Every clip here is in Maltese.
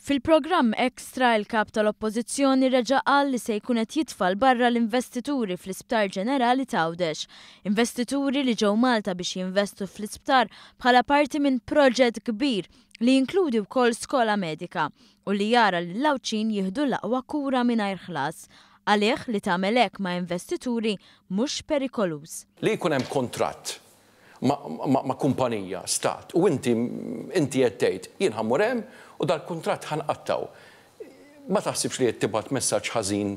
Fil-programm Extra, il-Kap tal-Oppożizzjoni reġa' qal li se jkun qed jitfa' 'l barra l-investituri fl-Isptar Ġenerali t'Għawdex. Investituri li ġew Malta biex jinvestu fl-isptar bħala parti minn proġett kbir li jinkludi wkoll skola medika u li jara lill-Għawdxin jieħdu l-aqwa kura mingħajr ħlas. Għalih li tagħmel hekk ma' investituri mhux perikoluż. Li jkun hemm kuntratt ma' kumpanija, stat, u inti inti qed tgħid jien ħa mmur hemm u dal-kuntratt ħa nqattgħu. Ma taħsibx li qed tibgħat messaġġ ħażin,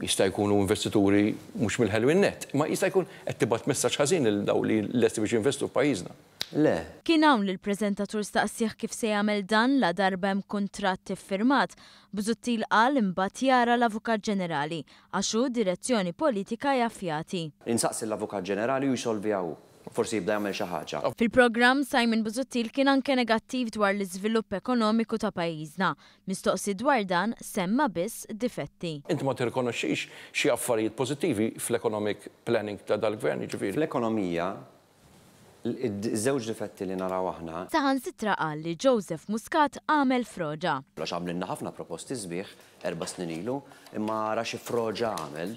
jista' jkunu investituri mhux mill-ħelwin nett, imma jista' jkun qed tibgħat messaġġ ħażin lil dawk li lesti biex jinvestu f'pajjiżna? Le. Kien hawn li l-preżentatur staqsieh kif se jagħmel dan ladarba hemm kuntratt iffirmat. Busuttil qal imbagħad jara l-Avukat Ġenerali Għax hu direzzjoni politika jaf jagħti. Insaqsi l-Avukat Ġenerali u jsolviha hu. Forsi jibda jagħmel xi ħaġa. Fil-programm, Simon Busuttil kien anke negattiv dwar l-iżvilupp ekonomiku ta' pajjiżna. Mistoqsi dwar dan, semma biss difetti. Inti ma tirrikonoxxix xi affarijiet pożittivi fl-economic planning ta' dal-Gvern, jiġifieri? Fl-ekonomija, Iż-żewġ difetti li naraw aħna. Saħansitra qal li Joseph Muscat għamel froġa. Għax għamlilna ħafna proposti sbieħ erba' snin ilu, imma ara xi froġa għamel.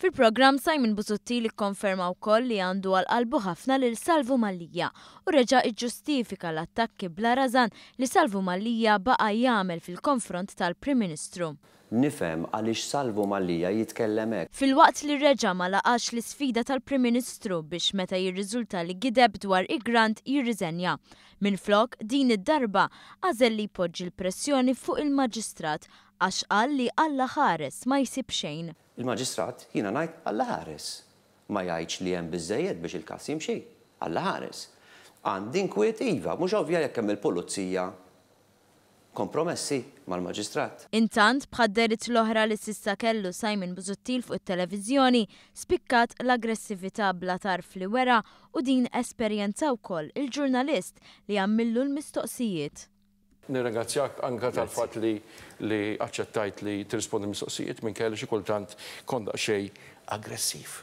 Fil-programm Simon Busuttil ikkonferma wkoll li għandu għal qalbu ħafna lil Salvu Mallia u reġa' iġġustifika l-attakki bla rażan li Salvu Mallia baqa' jagħmel fil-konfront tal-Prim Ministru. Nifhem għaliex Salvu Mallia jitkellem hekk. Filwaqt li reġa' ma laqax l-isfida tal-Prim Ministru biex meta jirriżulta li gideb dwar Egrant jirriżenja. Minflok, din id-darba, għażel li jpoġġi l-pressjoni fuq il-Maġistrat għax qal li Alla ħares ma jsib xejn. Il-Maġistrat, jiena ngħid Alla ħares, ma jgħidx li hemm biżżejjed biex il-każ jimxi. Alla ħares. Għandi nkwiet iva, mhux ovvja jekk hemm il-pulizija kompromessi mal-Maġistrat. Intant, bħad-dehriet l-oħra li s'issa kellu Simon Busuttil fuq it-televiżjoni, spikkat l-aggressività bla tarf li wera u din esperjenza wkoll il-ġurnalist li għamillu l-mistoqsijiet. Nirringrazzjak anke tal-fatt li li aċċettajt li tirrispondi l-mistoqsijiet minkejja li xi kultant kont daqsxejn aggressiv.